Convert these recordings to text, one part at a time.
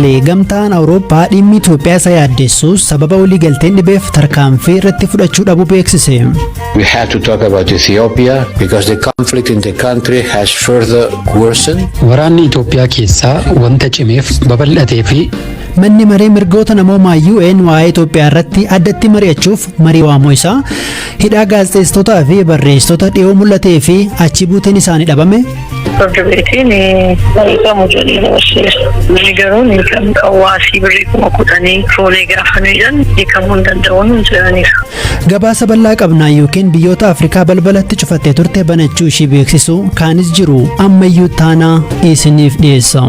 Gamtaan Awurooppaa dhimmi Itoophiyaa isa yaaddessuus sababa waliigalteen dhibeef tarkaanfii irratti fudhachuu dhabuu beeksise. We have to talk about Ethiopia because the conflict in the country has further worsened. Waraanni Itoophiyaa keessaa wanta cimeef babal'atee fi Manni maree mirgoota namoomaa UN waa'ee Itoophiyaa irratti addatti mari'achuuf marii waamuu isaa, hidhaa gaazexeessitotaa fi barreessitoota dhiyoo mul'atee fi achi buuteen isaanii dhabame. ፍርድ ቤtiin hiikamu jedhee dabarseera. Inni garuu ni hiikamne. Waasii birrii 10,000 fuunee gaafa nu jedhan hiikamuu hin danda'u nuun jedhaniiru. Gabaasa bal'aa qabnaa yookiin biyyoota Afrikaa balbalatti cufattee turte banachuu ishii beeksisu kaanis jiru ammayyuu taanaa isiniif dhiyeessa.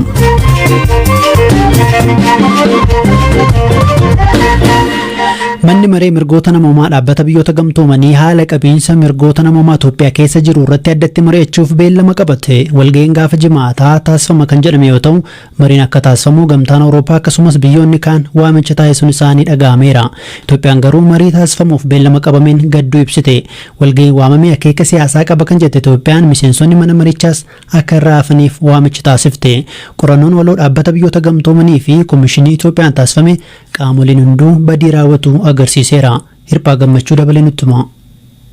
Manni maree mirgoota namoomaa dhaabbata biyyoota gamtoomanii haala qabiinsa mirgoota namoomaa Itoophiyaa keessa jiru irratti addatti mari'achuuf beellama qabate. Walga'iin gaafa Jimaataa taasifama kan jedhame yoo ta'u, mariin akka taasifamu gamtaan Awurooppaa akkasumas biyyoonni kaan waamicha taasisuun isaanii dhaga'ameera. Itoophiyaan garuu marii taasifamuuf beellama qabameen gadduu ibsite. Walga'iin waamame akeeka siyaasaa qaba kan jette Itoophiyaan miseensonni mana marichaas akka irraa hafaniif waamicha taasifte. Qorannoon waloo dhaabbata biyyoota gamtoomanii fi Komishinii Itoophiyaan taasifame qaamoleen hunduu badii raawwatu agarsiiseera. Hirphaa Gammachuu dabalee nutti hima.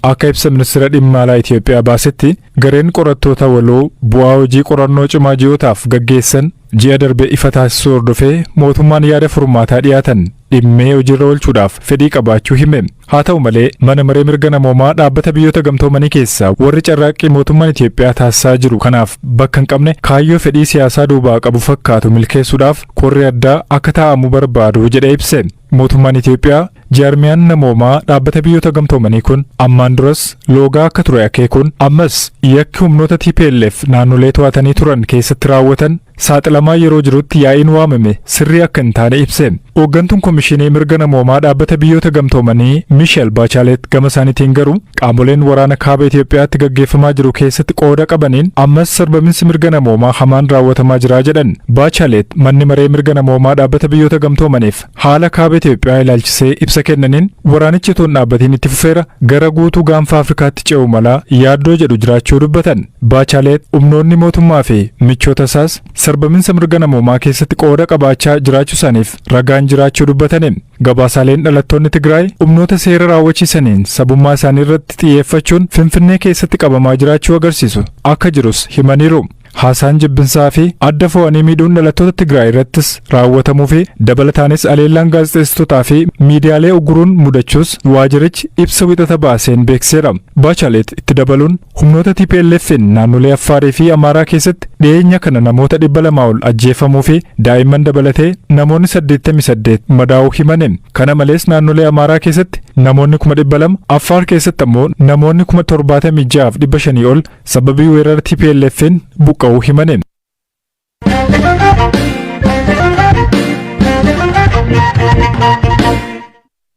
Akka ibsa ministeera dhimma alaa Itoophiyaa baasetti, gareen qorattoota waloo bu'aa hojii qorannoo cimaa ji'ootaaf gaggeessan ji'a darbe ifa taasisuu hordofee mootummaan yaada furmaataa dhiyaatan dhimmee hojiirra oolchuudhaaf fedhii qabaachuu hime. Haa ta'u malee, mana maree mirga namoomaa dhaabbata biyyoota gamtoomanii keessaa warri carraaqqii mootummaan Itoophiyaa taasisaa jiru kanaaf bakka hin qabne kaayyoo fedhii siyaasaa duubaa qabu fakkaatu milkeessuudhaaf korri addaa akka taa'amu barbaadu jedhee ibse. Mootummaan Itoophiyaa jaarmiyaan namoomaa dhaabbata biyyoota gamtoomanii kun ammaan duras loogaa akka ture akeekuun, ammas yakki humnoota TPLF naannolee to'atanii turan keessatti raawwatan saaxilamaa yeroo jirutti yaa'iin waamame sirrii akka hin taane ibse. Hooggantuun Komishinii Mirga Namoomaa dhaabbata biyyoota gamtoomanii Miisheel Baachalet gama isaaniitiin garuu qaamoleen waraana kaaba Itoophiyaatti gaggeeffamaa jiru keessatti qooda qabaniin ammas sarbaminsi mirga namoomaa hamaan raawwatamaa jira jedhan. Baachalet manni maree mirga namoomaa dhaabbata biyyoota gamtoomaniif haala kaaba Itoophiyaa ilaalchisee ibsa kennaniin, waraanichi otoo hin dhaabbatiin itti fufeera, gara guutuu gaanfa Afrikaatti ce'u mala yaaddoo jedhu jiraachuu dubbatan. Baachalet humnoonni mootummaa fi michoota isaas sarbaminsa mirga namoomaa keessatti qooda qabaachaa jiraachuu isaaniif ragaan jiraachuu dubbataniin. Gabaasaaleen dhalattoonni Tigraay humnoota seera raawwachiisaniin sabummaa isaanii irratti xiyyeeffachuun Finfinnee keessatti qabamaa jiraachuu agarsiisu akka jirus himaniiru. Haasaan jibbinsaa fi adda fo'anii miidhuun dhalattoota Tigraay irrattis raawwatamuu fi dabalataanis aleellaan gaazexeessitotaa fi miidiyaalee uguruun mudachuus waajirichi ibsa wixata baaseen beeksiseera. Baachalet itti dabaluun humnoota TPLF'n naannolee Affaarii fi Amaaraa keessatti dhiyeenya kana namoota 200 ol ajjeefamuu fi daa'imman dabalatee namoonni 88 madaa'uu himaniin. Kana malees, naannolee Amaaraa keessatti namoonni 200,000, Affaar keessatti ammoo namoonni 76,500 ol sababii weerara TPLF'n buqqa'uu himaniin.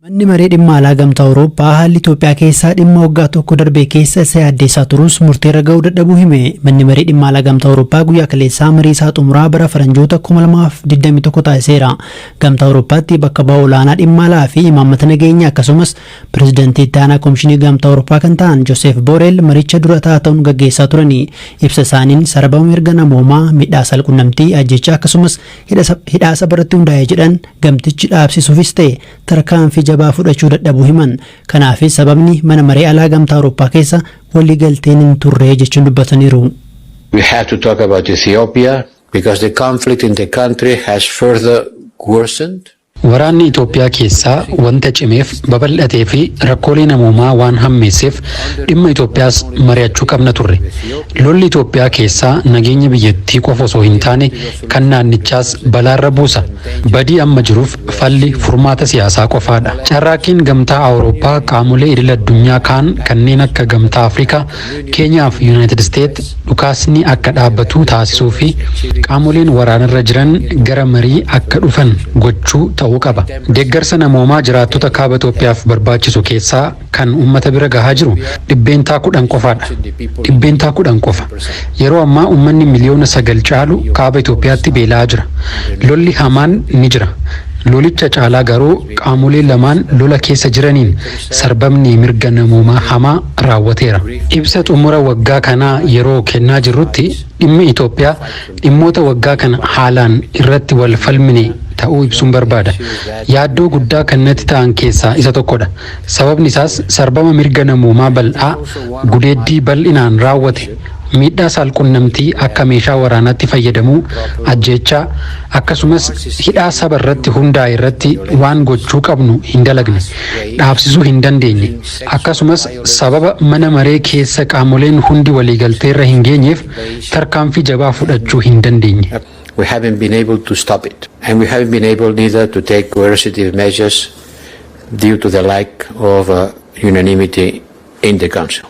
Manni maree dhimma alaa gamtaa Awurooppaa haalli Itoophiyaa keessaa dhimma waggaa tokko darbe keessa isa yaaddeessaa turus murteerra ga'uu dadhabuu hime. Manni maree dhimma alaa gamtaa Awurooppaa guyyaa kaleessaa marii isaa xumuraa bara faranjoota 2021 taasiseera. Gamtaa Awurooppaatti bakka bu'aa olaanaa dhimma alaa fi imaammata nageenyaa akkasumas pirezidantii itti aanaa Komishinii Gamtaa Awurooppaa kan ta'an Joosef Booreel maricha dura ta'uun gaggeessaa turani. Ibsa isaaniin sarbama mirga namoomaa, miidhaa saalqunnamtii, ajjechaa akkasumas hidhaa sabarratti hundaa'e jedhan gamtichi dhaabsisuufis ta'e tarkaanfii jabaa fudhachuu dadhabuu himan. Kanaafis sababni mana maree alaa gamtaa Awurooppaa keessa waliigalteen hin turre jechuun dubbataniiru. We have to talk about Ethiopia because the conflict in the country has further worsened. Waraanni Itoophiyaa keessaa wanta cimeef babal'atee fi rakkoolee namoomaa waan hammeesseef dhimma Itoophiyaas mari'achuu qabna turre. Lolli Itoophiyaa keessaa nageenya biyyattii qofa osoo hin taane kan naannichaas balaarra buusa. Badii amma jiruuf falli furmaata siyaasaa qofaadha. Carraaqqiin gamtaa Awurooppaa qaamolee idil addunyaa kaan kanneen akka gamtaa Afrikaa, Keenyaa fi Yuunaayitid Isteet dhukaasni akka dhaabbatu taasisuu fi qaamoleen waraanarra jiran gara marii akka dhufan gochuu ta'uu qaba. Deeggarsa namoomaa jiraattota kaaba Itoophiyaaf barbaachisu keessaa kan uummata bira gahaa jiru 10% qofaadha. 10% qofa. Yeroo ammaa uummanni 9 miliyoona caalu kaaba Itoophiyaatti beela'aa jira. Lolli hamaan ni jira. Lolicha caalaa garuu qaamolee lamaan lola keessa jiraniin sarbamni mirga namoomaa hamaa raawwateera. Ibsa xumura waggaa kanaa yeroo kennaa jirrutti dhimmi Itoophiyaa dhimmoota waggaa kana haalaan irratti wal falmine ta'uu ibsuun barbaada. Yaaddoo guddaa kan natti ta'an keessaa isa tokkodha. Sababni isaas sarbama mirga namoomaa bal'aa, gudeeddii bal'inaan raawwate, miidhaa saalqunnamtii akka meeshaa waraanaatti fayyadamuu, ajjeechaa, akkasumas hidhaa saba irratti hundaa'e irratti waan gochuu qabnu hin dalagne, dhaabsisuu hin dandeenye. Akkasumas sababa mana maree keessa qaamoleen hundi waliigalteerra hin geenyeef tarkaanfii jabaa fudhachuu hin dandeenye. We haven't been able to stop it. And we haven't been able neither to take coercive measures due to the lack of unanimity in the Council.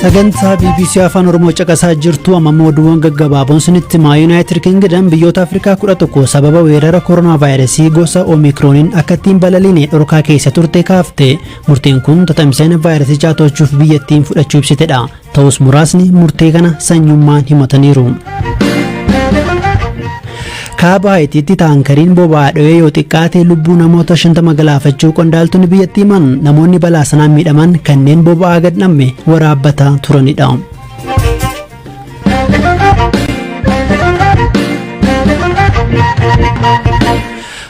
Sagantaa BBC Afaan Oromoo caqasaa jirtu. Amma oduuwwan gaggabaaboon sinitti himaa. Yuunaayitid Kingdom biyyoota Afrikaa 11 sababa weerara koronaa vaayirasii gosa Oomikrooniin akka ittiin balaliine dhorkaa keessa turte kaafte. Murteen kun tatamsa'ina vaayirasichaa to'achuuf biyyattiin fudhachuu ibsitedha. Ta'us muraasni murtee kana sanyummaan himataniiru. Kaaba Haayitiitti taankariin boba'aa dho'ee yoo xiqqaate lubbuu namoota 50 galaafachuu qondaaltonni biyyattii himan. Namoonni balaa sanaan miidhaman kanneen boba'aa gad dhamme waraabbataa turanidha.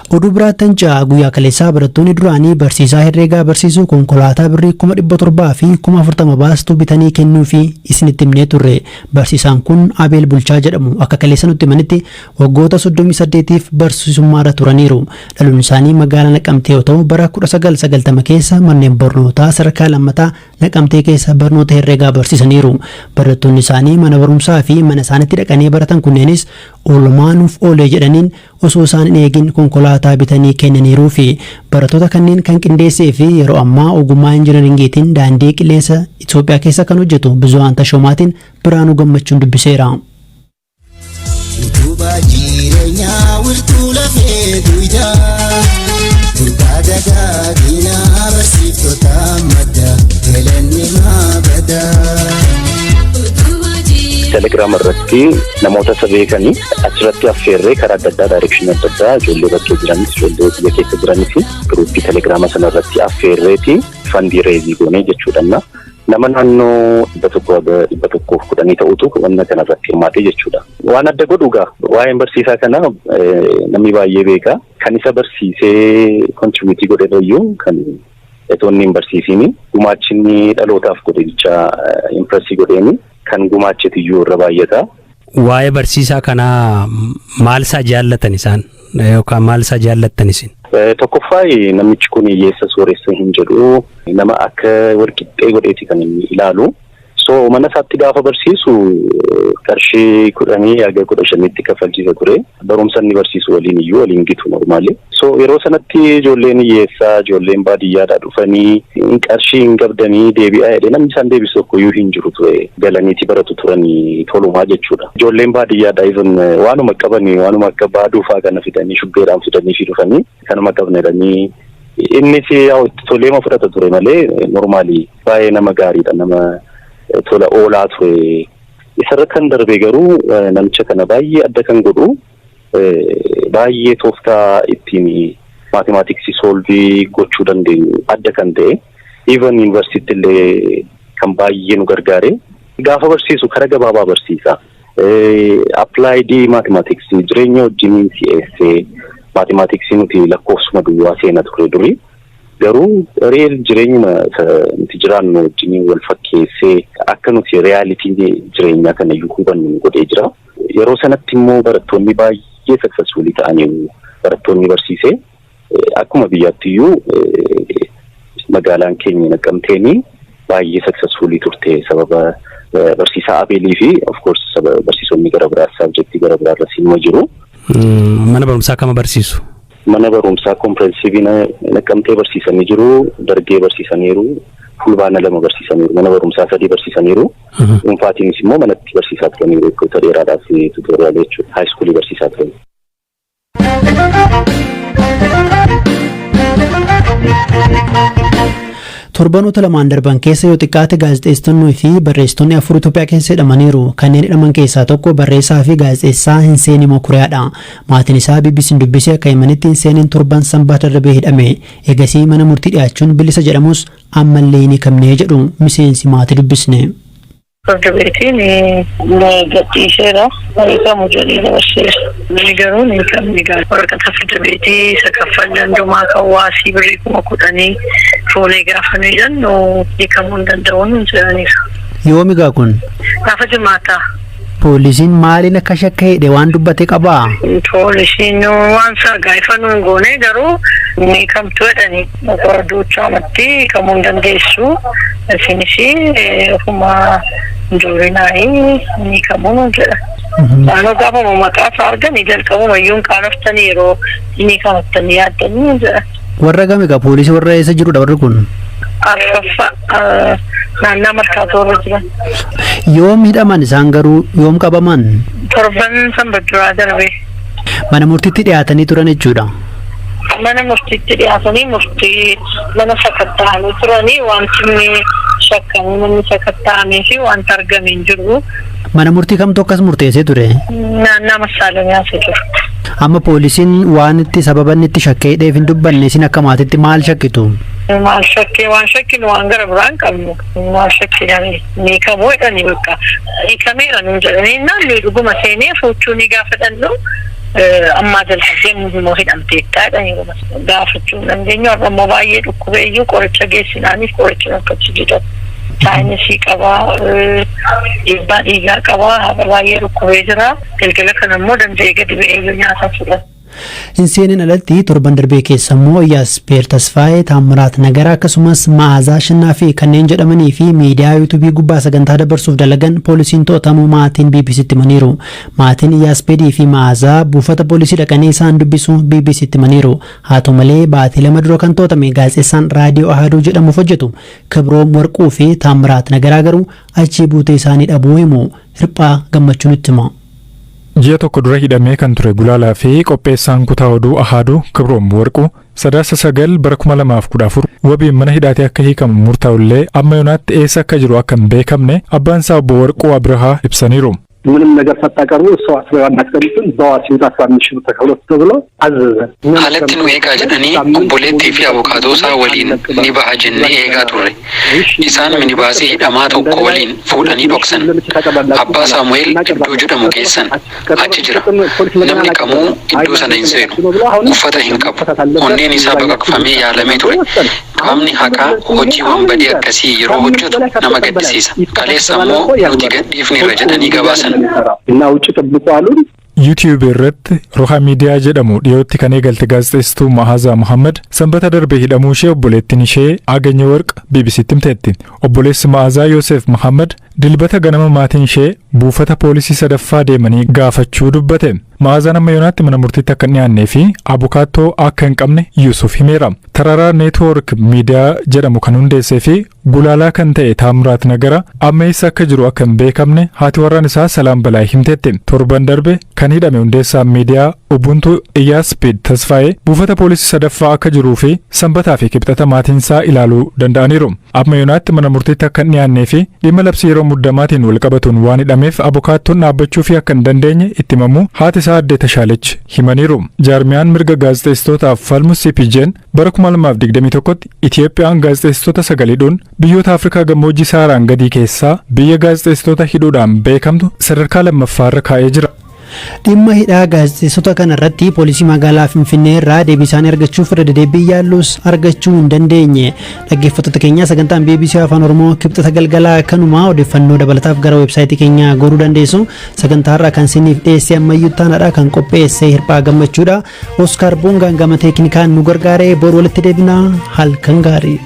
Oduu biraattan ja'a. Guyyaa kaleessaa barattoonni duraanii barsiisaa herreegaa barsiisuu konkolaataa birrii 740,040 baastu bitanii kennuu fi isinitti himnee turre. Barsiisaan kun Abeel Bulchaa jedhamu. Akka kaleessa nutti himanitti waggoota 38f barsiisummaarra turaniiru. Dhaloonni isaanii magaalaa Naqamtee yoo ta'u, bara 1990 keessa manneen barnootaa sadarkaa lammataa Naqamtee keessa barnoota herreegaa barsiisaniiru. Barattoonni isaanii mana barumsaa fi mana isaaniitti dhaqanii baratan kunneenis oolmaa nuuf oolee jedhaniin osoo isaan hin eegin konkolaataa bitanii kennaniiruu fi barattoota kanneen kan qindeessee fi yeroo ammaa ogummaa injinaringiitiin daandii qilleensa Itoophiyaa keessa kan hojjetu Bizuwaan Tashoomaatiin Biraanuu Gammachuun dubbiseera. Utubaa jireenyaa, wirtuu lafee duydaa, burqaa dagaaginaa, barsiiftota madda galanni maa badaa. Telegiraam irratti namoota isa beekanii achirratti affeerree karaa adda addaa, direction adda addaa, ijoollee bakkee jiranis, ijoollee biyya keessa jiranis group Telegiraama sana irratti affeerreeti fund raise goonee jechuudha. Nama naannoo 100 110 ta'utu wanna kana irratti hirmaate jechuudha. Waan adda godhu gaa waa'een barsiisaa kana namni baay'ee beeka. Kan isa barsiisee contribute godhe iyyuu kan otoo inni hin barsiisiin gumaachinni dhalootaaf godhe jecha impress godheeni kan gumaachetu iyyuu irra baay'ata. Waa'ee barsiisaa kanaa maal isaa jaallatan isaan yookaan maal isaa jaallattan isin? Tokkoffaa, namichi kun hiyyeessa sooressa hin jedhu, nama akka walqixxee godheeti kan inni ilaalu. So mana isaatti gaafa barsiisu qarshii 10 haga 15tti kaffalchiisa ture. Barumsa inni barsiisu waliin iyyuu waliin gitu normally. So yeroo sanatti ijoolleen hiyyeessaa, ijoolleen baadiyyaadhaa dhufanii qarshii hin qabdanii deebi'aa jedhee namni isaan deebisu tokko iyyuu hin jiru ture. Galaniiti baratu turanii tolumaa jechuudha. Ijoolleen baadiyyaadhaa even waanuma qabanii, waanuma akka baaduufaa kana fidanii, shubbeedhaan fidanii fi dhufanii kanuma qabna jedhanii, innis itti toleema fudhata ture malee normally baay'ee nama gaariidha, nama tola oolaa ture. Isarra kan darbe garuu namicha kana baay'ee adda kan godhu baay'ee tooftaa ittiin mathematics solve gochuu dandeenyu adda kan ta'e, even yuunivarsiitii illee kan baay'ee nu gargaare, gaafa barsiisu kara gabaabaa barsiisa. Applied mathematics jireenya wajjiniin si'eessee, mathematics nuti lakkoofsuma duwwaa seena ture durii. Garuu real jireenyuma nuti jiraannu wajjiniin wal fakkeessee akka nuti reality jireenyaa kana iyyuu hubannu nu godhee jira. Yeroo sanatti immoo barattoonni baay'ee successful ta'anii barattoonni barsiisee, akkuma biyyaatti iyyuu magaalaan keenya Naqamteenii baay'ee successful turte sababa barsiisaa Abeelii fi of course barsiisonni gara biraas subject gara biraarra siinuma jiru. Mana barumsaa kama barsiisu? Mana barumsaa comprehensive Naqamtee barsiisanii jiru, Dargee barsiisaniiru, Fulbaana lama barsiisaniiru, mana barumsaa sadii barsiisaniiru. Dhuunfaatiinis immoo manatti barsiisaa turaniiru waggoota dheeraadhaaf tutorial jechuudha. High school barsiisaa turan. Torbanoota lamaan darban keessa yoo xiqqaate gaazexeessitoonnii fi barreessitoonni afur Itoophiyaa keessa hidhamaniiru. Kanneen hidhaman keessaa tokko barreessaa fi gaazexeessaa Hinseenii Mokuriyaadha. Maatiin isaa BBC'n dubbisee akka himanitti, Hinseeniin torban Sanbata darbee hidhame. Eegasii mana murtii dhiyaachuun bilisa jedhamus ammallee hin hiikamne jedhu miseensi maatii dubbisne. ፍርድ ቤtiin gadhiiseera. Hiikamu jedhee dabarseera. Inni garuu hin hiikamne. Waraqata ፍርድ beetii isa kaffallee hundumaa kan waasii birrii 10,000 fuunee gaafa nuyi jennu, hiikamuu hin danda'u nuun jedhaniiru. Yoomi gaa kun? Gaafa Jimaataa. Poolisiin maaliin akka shakkee hidhe waan dubbate qabaa? Poolisiin waan isaa ifa nuun goone, garuu ni hiikamtu jedhanii, duuchaamatti hiikamuu hin dandeessu. Isinis ofuma joorinaayi ni hiikamuu nuun jedhan. Naannoo gaafama maqaa isaa arganii jalqabuma iyyuu hin qaanoftanii yeroo inni hiikamattanii yaaddanii jedhan. Warra gami gaa poolisii warra eessa jirudha warri kun? Arfaffaa, naannaa Markaatoo irra jiran. Yoom hidhaman isaan garuu, yoom qabaman? Torban Sanbata duraa darbe. Mana murtiitti dhiyaatanii turan jechuudha. Mana murtiitti dhiyaatanii murtii mana sakatta'anii turanii, wanti inni shakkamee manni sakatta'amee fi wanta argame hin jiru. Mana murtii kamtu akkas murteessee ture? Naannaa Massaalamiyaa jiru. Amma poolisiin waan itti sababa inni itti shakkee hidheef hin dubbanne, isin akka maatiitti maal shakkitu? Maal shakkee, waan shakkinu waan gara biraan qabnu. Maal shakkinani, ni hiikamuu jedhanii, bakka hiikameera nuun jedhanii, naanni dhuguma seenee fuuchuu ni gaafadhannu, ammaa jalqabdee immoo hidhamteettaa jedhanii gaafachuu hin dandeenyu. Har'a immoo baay'ee dhukkubeeyyuu qoricha geessinaaniif qoricha akkasii jedhamu. Saayinsii qabaa, dhiibbaa dhiigaa qabaa, har'a baay'ee dhukkubee jira. Galgala kana immoo danda'ee gadi ba'ee nyaata fudhata. Hinseeniin alatti torban darbee keessa immoo Iyyaaspeer Tasfaayee, Taammiraat Nagaraa akkasumas Ma'aazaa Shinnaa fi kanneen jedhamanii fi miidiyaa yuutuubii gubbaa sagantaa dabarsuuf dalagan poolisiin to'atamuu maatiin BBCtti himaniiru. Maatiin Iyyaaspeedii fi Ma'aazaa buufata poolisii dhaqanii isaan dubbisuu BBCtti himaniiru. Haa ta'u malee, baatii 2 dura kan to'atame gaazexeessaan raadiyoo Ahaduu jedhamuuf hojjetu Kibroom Warquu fi Taammiraat Nagaraa garuu achii buutee isaanii dhabuu himu. Hirphaa Gammachuu nutti hima. Ji'a tokko dura hidhamee kan ture gulaalaa fi qopheessaan kutaa oduu Ahaaduu Kibroom Warquu Sadaasa 9 bara 2014 wabiin mana hidhaatee akka hiikamu murtaa'ullee, amma yoonaatti eessa akka jiru akka hin beekamne abbaan isaa obbo Warquu Abrahaa ibsaniiru. ምንም ነገር ሳታቀርቡ ሰው አስረው አናስቀምጥም፣ በዋስ ይውጣ 15,000 ብር ተከፍሎ ተብሎ አዘዘ። Alatti nu eegaa jedhanii obboleettii fi abukaatoo isaa waliin ni baha jennee eegaa turre. Isaan minibaasii hidhamaa tokko waliin fuudhanii dhoksan. Abbaa Saamu'eel iddoo jedhamu geessan. Achi jira. Namni kamuu iddoo sana hin seenu. Uffata hin qabu. Onneen isaa baqaqfamee yaalamee ture. Qaamni haqaa hojii wanbadii akkasii yeroo hojjetu nama gaddisiisa. Kaleessa immoo nuti gadhiifneerra jedhanii gabaasan. እና ውጭ ጠብቁ አሉን። YouTube irratti Roha Miidiyaa jedhamu dhiyootti kan eegalte gaazexeessituu Ma'aazaa Muhammad Sanbata darbe hidhamuu ishee obboleettiin ishee Aganye Warq BBCtti himteetti. Obboleessi Ma'aazaa Yoosef Muhammad Dilbata ganama maatiin ishee buufata poolisii sadaffaa deemanii gaafachuu dubbate. Ma'aazaan amma yoonaatti mana murtiitti akka hin dhiyaannee fi abukaattoo akka hin qabne Yuusuf himeera. Tararaa Neetwoork Miidiyaa jedhamu kan hundeessee fi gulaalaa kan ta'e Taamiraat Nagara amma eessa akka jiru akka hin beekamne haati warraan isaa Salaam Balaa himteetti. Torban darbe kan hidhame hundeessaan miidiyaa Ubuntu Iyyaaspeed Tasfaayee buufata poolisii sadaffaa akka jiruu fi Sanbataa fi Kibxata maatiinsaa ilaaluu danda'aniiru. Amma yoonaatti mana murtiitti akka hin dhiyaannee fi dhimma labsii yeroo muddamaatiin wal qabatuun waan hidhameef abukaattoon dhaabbachuu fi akka hin dandeenye itti himamuu haati isaa addee Tashaalech himaniiru. Jaarmiyaan mirga gaazexeessitootaaf falmu CPJ'n bara 2021tti Itiyoophiyaan gaazexeessitoota sagal hidhuun biyyoota Afrikaa gammoojjii Saaraan gadii keessaa biyya gaazexeessitoota hidhuudhaan beekamtu sadarkaa lammaffaarra kaa'ee jira. Dhimma hidhaa gaazexeessota kana irratti poolisii magaalaa Finfinnee irraa deebii isaanii argachuuf irra deddeebii yaallus argachuu hin dandeenye. Dhaggeeffattoota keenya, sagantaan BBC Afaan Oromoo Kibxata galgalaa kanuma. Odeeffannoo dabalataaf gara weebsaayitii keenyaa goruu dandeessu. Sagantaa irraa kan isiniif dhiyeesse Ammayyuu Taanaadha. Kan qopheesse Hirphaa Gammachuudha. Oskaar Boongaan gama teeknikaan nu gargaaree, boru walitti deebinaa, halkan gaarii.